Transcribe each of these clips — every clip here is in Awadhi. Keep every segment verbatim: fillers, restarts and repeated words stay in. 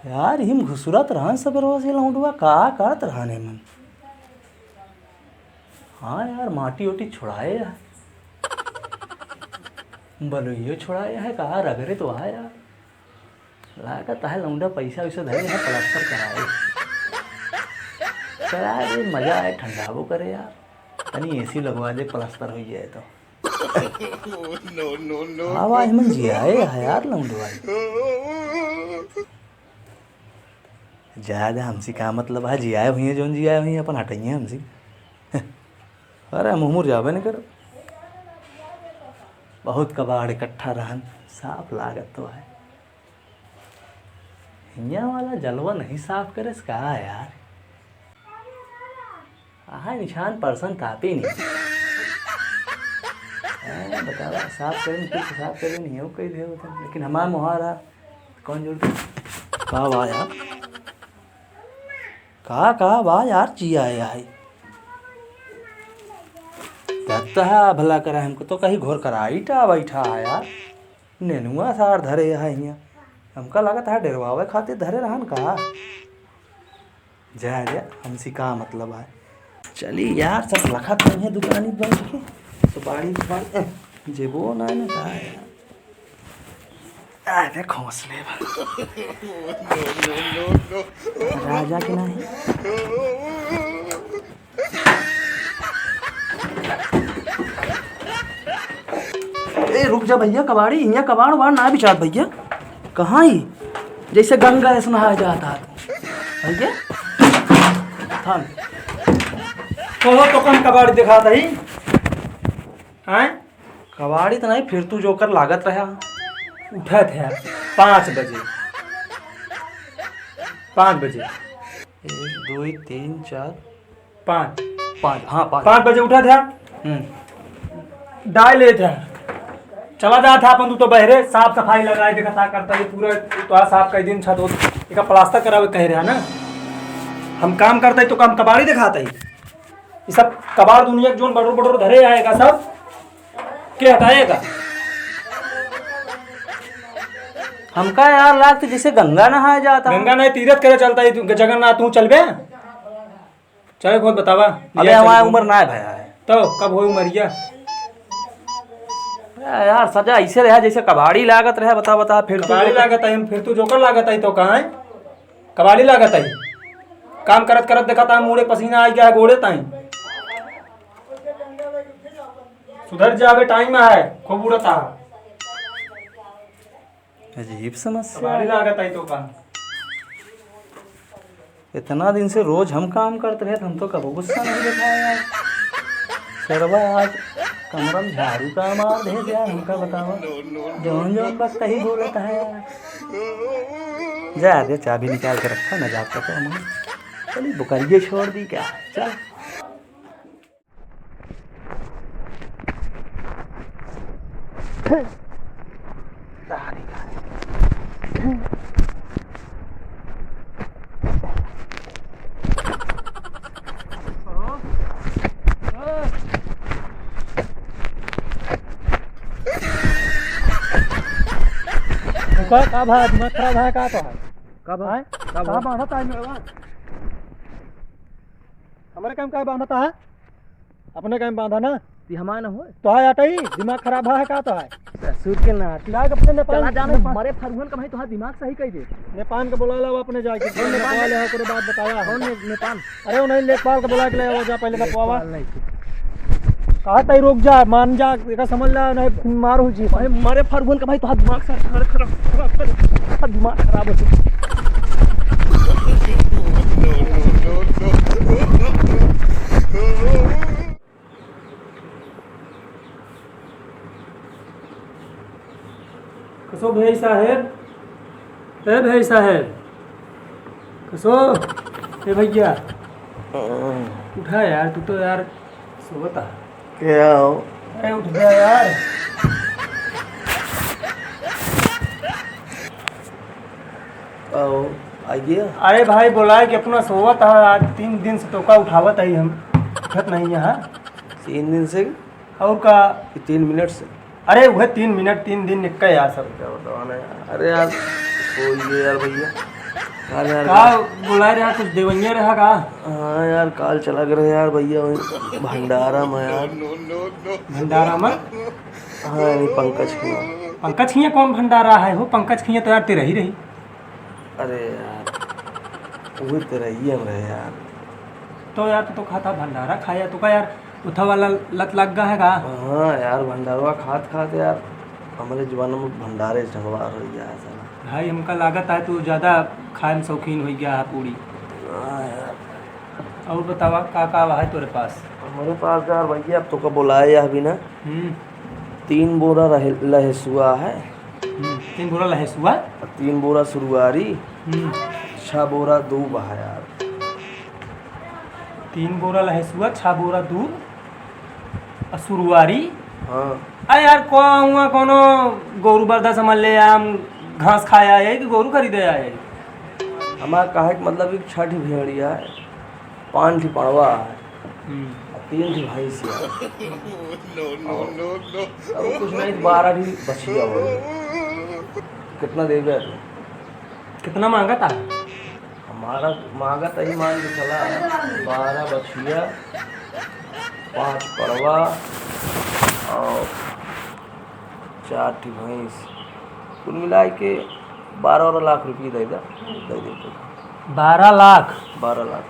यार, हिम घुसुरत रहन सबेरवा से लौंडवा, का करत रहन एमन? हाँ यार, माटी ओटी छोड़ाए है, बलुइयो छोड़ाए है, का रगरे तो है यार। लागत है लौंडा पैसा वैसा धरे है, प्लास्टर कराए। करा दे, मजा आए, ठंडाबो करे यार। तनी एसी लगवा दे, प्लास्टर हो जाए तो। No, no, no, आवाज मन जियाए है यार लौंडवा। ज्यादा हमसे का मतलब है, जियाए हुई हैं, जौन जियाए हुई हैं, अपन हटइए हमसे। अरे, हम उमुर जाबे नहीं करो। बहुत कबाड़ इकट्ठा रहन, साफ लागत तो है। हियाँ वाला जलवा नहीं साफ करे से का यार? आहा, निशान परसन तापी नहीं। हैं, बतावा, साफ करे नहीं, कुछ साफ करे नहीं, वो कही दे होता। लेकिन हमार मोहार है, कौन जोड़ के? का बा यार? का, का बा यार, जियाए है? लगता है भला करा, हमको तो कहीं घोर कराई टा बैठा है यार। नेनुआ सार धरे है हियाँ। हमका लागत है डेरवावे खातिर धरे रहन का? जा, जा, हमसे का मतलब है? चली यार, सब लखत नहीं है दुकानी बंद के। सुपारी, सुपारी, ए, जेबो ना, ना, का है यार? आ, देख, हौसले बा। राजा के नाही। ए, रुक जा भइया, कबाड़ी, हियाँ कबाड़ उबाड़ ना बिछात भइया। कहाँ ही? जैसे गंगा ऐसे नहाए जाता है तू। भइया? थाम। कहो तो कौन कबाड़ी दिखात ही? हैं? कबाड़ी तो नहीं, फिर तू जोकर लागत रहा। उठत है पाँच बजे। पाँच बजे। एक, दो, तीन, चार, पाँच। पाँच, हाँ, पाँच। पाँच बजे उठत है। हम्म। डाय लेत है। चला जात है अपन, तू तो बहरे साफ सफाई लगाए देखा था करता है पूरा, तो साफ कर दिन छत होत, एक प्लास्टर करावे कह रहा ना। हम काम करता है तो काम कबाड़ी दिखाता है। ये सब कबाड़ दुनिया के जोन बड़ोर बड़ोर धरे आएगा सब, के हटाएगा? हमका यार लागत जैसे गंगा नहाए जाता है। गंगा नहीं, तीरथ करे चलता है तू, जगन्नाथ, तू चलबे? चले खुद बतावा। अबे हमारे उम्र ना है भाई। तो कब होई उमरिया? ए यार, सजा ऐसे रहा जैसे कबाड़ी लागत रहा, बता, बता, फिर तू कबाड़ी लागत है, फिर तू जोकर लागत है तो कहाँ है? कबाड़ी लागत है। काम करत करत देखा था, मुड़े पसीना आ गया है गोड़े ताई। सुधर जाबे, टाइम है, खूब उड़ता। अजीब समस्या। कबाड़ी लागत है तो का? इतना दिन से रोज हम काम करत रहे, हम तो कबो गुस्सा नहीं दिखाया यार। सरवा आज कमरा में झाड़ू का मार दे यार, हमका बतावा। जौन जौन वक्त ही बोलत है यार। जा रे, चाबी निकाल के रखा ना, जाता तो हम चली बुकरिए छोड़ दी क्या? चल। का, का भा, दिमाग खराब है का तो है? का भा? हैं? का भा? का बांधत है मेरा? हमरे काम का बांधत है? अपने काम बांधा ना। ती हमारे ना होए। तो है अटई, दिमाग खराब है का तो है? ससुर के नाती। लाग अपने नेपाल चला जा, नेपाल। मरे फरुहन का भाई, तोहार दिमाग सही कई दे। नेपाल के बुला लावा अपने जाके। कौन नेपाल? नेपाल है, ओकरे बाद बताया कौन हमका। ने-, नेपाल? अरे, उन्हें लेखपाल के बुला के ले आओ, जा पहले बतावा। नेपाल नहीं थी। कहा तई रुक जा, मान जा, एका समझ ला, नहीं मार हो जी। भाई, मरे फरुहन का भाई, तोहार दिमाग सर खराब, खराब, खराब, खराब, दिमाग खराब हो चुका। कसो भाई साहेब, ए भाई साहेब, कसो, ए भैया, उठा यार, तू तो यार सोवत आ। क्या हो? अरे उठ जा यार। आओ, आइए। अरे भाई, बोला है कि अपना सोवत है, आज तीन दिन से तोका उठावत है हम, उठत नहीं है। तीन दिन से? और का? कि तीन मिनट से? अरे वह तीन मिनट, तीन दिन निकल यार सब। क्या बतावा ना यार। अरे यार, सो गए यार भैया। काल यार का का- बोलाए रहा, कुछ देवइया रहा का? हाँ यार, काल चला गए रहे यार भइया, वहीं भंडारा में यार। भंडारा में? हाँ, ये पंकज किहाँ। पंकज किहाँ कौन भंडारा है हो? पंकज किहाँ तो यार तेरा ही रही। अरे यार, वही तेरा ही हम रहे यार। तो यार, तू तो खाता भंडारा खाया, तो का यार, उठा वाला लत लग गा है का? हाँ यार, भंडारवा खात खात यार, हमरे जुबान में भंडारे से ठगवार होइ गया है साला। भाई, हमका लागत है तू ज्यादा खाए में शौकीन होइ गया है पूड़ी। हाँ यार। और बतावा, का का है तोरे पास? हमरे पास यार भइया, अब तोका बोलाए या अभी ना। हम्म। तीन बोरा रहे-, लहेसुआ है। हम्म, तीन बोरा लहेसुआ? तीन बोरा सुरुआरी। हम्म। छह बोरा दूब है यार। तीन बोरा लहेसुआ, छह बोरा दूब, आ सुरुआरी। हाँ। अरे यार, को हुआ कोनो गोरू बरदा समझ ले, हम घास खाए आए कि गोरू खरीदे आए? हमार कहे के मतलब एक छठी भेड़िया है, पाँच ठी पड़वा है, हम्म। आ तीन ठी भैंस है। No, no, no, no। अब कुछ नहीं, बारह ठी बछिया हो गई। कितना देबे तू? कितना मांगा था? हमारा मांगा था ही, मान के चला, बारह बछिया, पाँच पड़वा और चार ठी भैंस, कुल मिला के बारह बारह लाख रुपये दे दा, दे दे तो। बारह लाख? बारह लाख।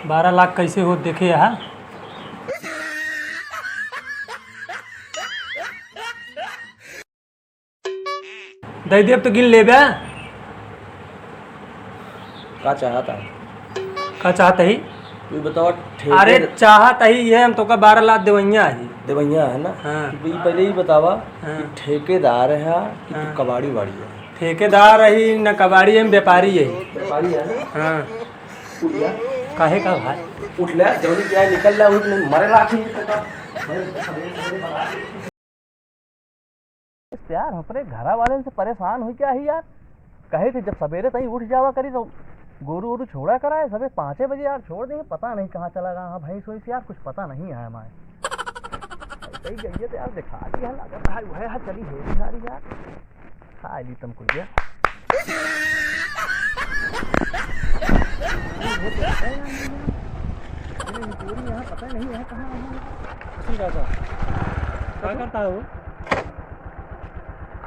बारह लाख कैसे हो, देखे यहाँ। दे देब तो गिन लेबे। का चाहत है? का चाहत ही? तू बताओ, ठेके- अरे, चाहत ही ये, हम तोका बारह लाख देवइया ही। देवइया है ना? हाँ। तो ये पहले ही बतावा हाँ। कि ठेकेदार है कि तू हाँ। कबाड़ी वाड़ी है? ठेकेदार ही न कबाड़ी है, हम व्यापारी है। व्यापारी है ना? हाँ। उठ ले। काहे का भाई? उठ ले, जल्दी क्या है, निकल ले, उठ नहीं, मरे लाठी। यार, अपने घरा वाले से परेशान हुई क्या ही यार। कहे थे जब सवेरे तई उठ जावा करी तो गोरू वोरू छोड़ा कराए, सबे पाँचे बजे यार छोड़ देंगे, पता नहीं कहाँ चला गया। हाँ, भैंस वैंस यार कुछ पता नहीं है हमारे। कहीं गई है तो यार दिखा दी है, लागत है वह है, चली है सारी यार। खा ली तुमको ये। अरे, ये चोरी यहाँ पता नहीं है कहाँ है। सुन रहा था। क्या करता है वो?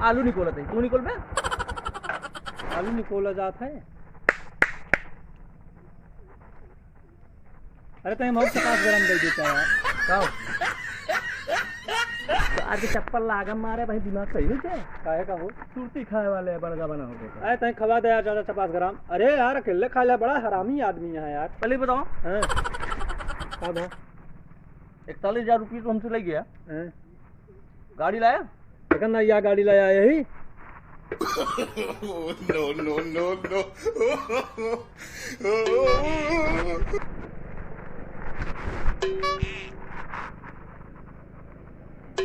आलू निकोलत है। तू निकोलबे? आलू निकोला जात है। अरे, तैं हम और चपास गरम दे देता यार। का हो? आज चप्पल लागा मारे भाई, दिमाग सही है क्या? काहे का हो? सुरती खाए वाले हैं, बड़गा बना हो गया। अरे, तैं खवा दे यार, ज्यादा चपास गरम। अरे यार, अकेले खा ले, बड़ा हरामी आदमी है यार। पहले बताओ। हाँ। का भाव? इकतालीस हजार रुपये तो हमसे ले गया। हाँ। गाड़ी लाया? देखा ना, या गाड़ी लाया यही। No, no, no, no।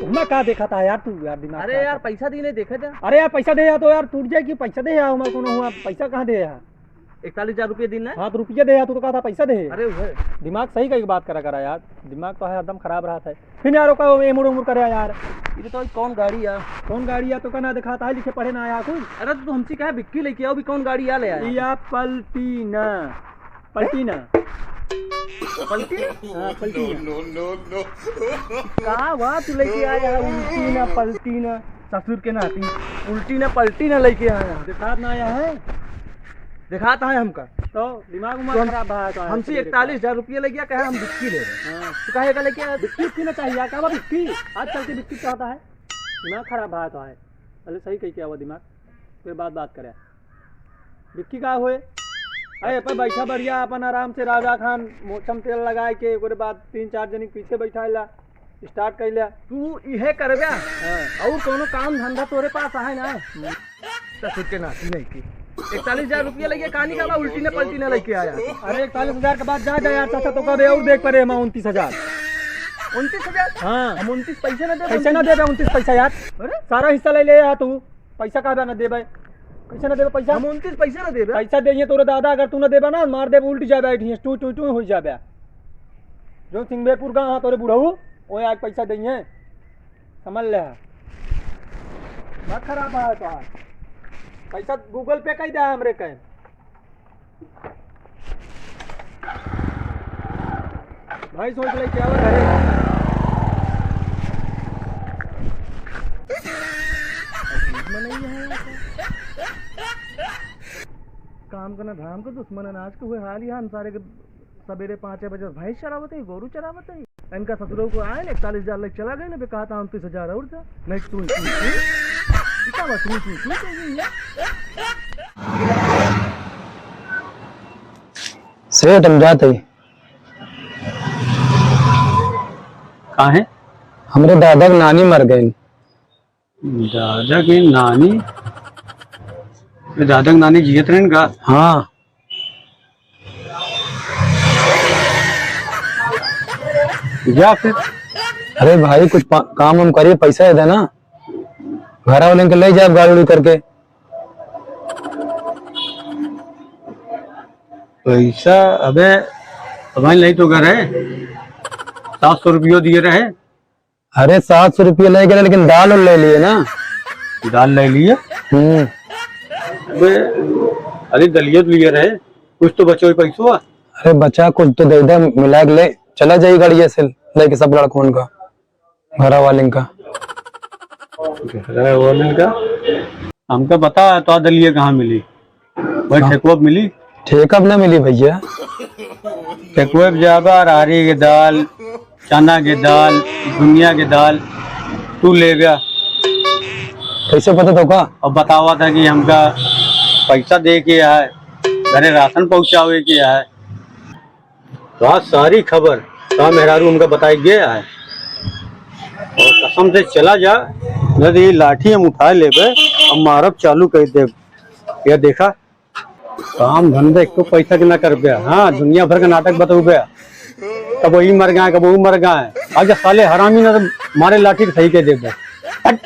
उमा का देखा था यार तू, यार दिमाग अरे खराब यार, कर। पैसा दी नहीं, देखे जा। अरे यार, पैसा दे यार, तो यार टूट जाए कि पैसा दे यार, उमा कोनो हुआ, पैसा कहाँ दे यार? इकतालीस हजार रुपये दिन है? हाँ, तो रुपया दे यार, तू तो कहा था पैसा दे। अरे, वह। दिमाग सही कहीं बात करा करा यार, दिमाग तो है हरदम खराब रहा था। फिर यार, ओका एमुर उमुर करे यार। ये तो कौन गाड़ी है? कौन गाड़ी है? तो का ना दिखाता है, लिखे पढ़े ना आया कुछ। अरे, तू हमसे कहा विक्की लेके आओ, भी कौन गाड़ी आ ले आया? या पलटीना, पलटीना। पलटी? हाँ, पलटीना। No, no, no, no। का हुआ, तू लेके आया है उल्टी ना पलटी ना, ससुर के नाती, उल्टी ना पलटी ना लेके आया। दिखात ना आया है? दिखाता है हमका। तो दिमाग उमाग तो हम, खराब भा तो है हमसे सवेरे का। इकतालीस हजार रुपये लग गया, कहे हम बिक्की ले रहे। हाँ। तो कहे का लेके आया? बिक्की उक्की ना चाहिए, का बा बिक्की? आजकल के बिक्की चाहता है, दिमाग खराब भा तो है। पहले सही कही क्या हुआ दिमाग, फिर बात बात करे। बिक्की का होए? अरे, पर बैठा बढ़िया अपन आराम से राजा खान मोछम तेल लगाए के, ओकरे बाद तीन चार जनी पीछे बैठाइला। Start कइले। तू इहे करबे? हाँ। और कोनो काम धंधा तोरे पास आहे ना? हम्म। ससुर के नाती नहीं की। इकतालीस हजार रुपया लगे, कहानी का बा, उल्टी ने पलटी ने लेके आया। अरे, इकतालीस हजार के बाद जा, जा यार, चाचा, तो कबे और देख पड़े हम उनतीस हजार। उनतीस हजार? हाँ। हम उनतीस पैसे ना दे, कैसे ना देबे उनतीस पैसा यार? अरे? सारा हिस्सा ले ले यार तू। पैसा का बा ना देबे? कैसे ना देबे पैसा? हम उनतीस पैसे ना देबे। पैसा देइहे तोरे दादा, अगर तू ना देबे ना, मार देबे, उल्टी जाबे, ऐठी टू, टू, टू हो जाबे। जो सिंगेपुर गाँव है तोरे बुढ़ऊ, वो आज पैसा देइहे, समझ ले। मत खराब है तो आज। पैसा Google Pay कई दे हमरे कहे। भाई सोच ले क्या हुआ घरे। काम का ना धाम का दुश्मन है, आज के हुए हाल ही हम सारे के सवेरे पाँच बजे भैंस चरावत है, गोरू चरावत है। इनका ससुरों को आए ना, इकतालीस हजार लेके चला गए ना, बे कहा था उनतीस हजार और था। नहीं तू, तू, तू, इतना बस तू, तू, तू, तू, तू। सेठ, हम जात हई। काहे? हमरे दादा के नानी मर गई। दादा के नानी? दादा के नानी जियत रहन का? हाँ। जा फिर। अरे भाई, कुछ पा-, काम वाम करिए, पैसा दे देना। घर वाले के ले जाए गाड़ी उड़ी करके। पैसा? अबे, अबे नहीं तो घर है, सात सौ रुपयो दिए रहे। अरे, सात सौ रुपये ले गए, लेकिन दाल और ले लिए ना। दाल ले लिए? हम्म। अबे, अरे, दलिया तो लिए रहे, कुछ तो बचो ही पैसो। अरे, बचा कुछ तो दे दे, मिला के ले चला जाई गाड़िया से, लेके सब लड़कोन का, घरा वालिन का। घरा वालिन का? हमका बता, तो दलिया कहाँ मिली? वही हाँ। ठेकुआ पे मिली? ठेका पे ना मिली भैया। ठेकुआ पे जाबा, राहरी के दाल, चना के दाल, दुनिया के दाल, तू ले गया। कैसे पता तो का? अब बतावा था कि हमका पैसा दे के आए, घरे राशन पहुँचावे के आए। तो आज सारी खबर का मेहरारू हमका बताई गया है। और कसम से चला जा, न तो ये लाठी हम उठा लेबे, हम मारब चालू कर देब। या देखा, काम धंधा एको पैसा के ना करबे। हाँ, दुनिया भर का नाटक बतौबे, कब वही मर गए, कब वो मर गए। आज साले हरामी ना तो मारे लाठी के सही कह देबे। हट।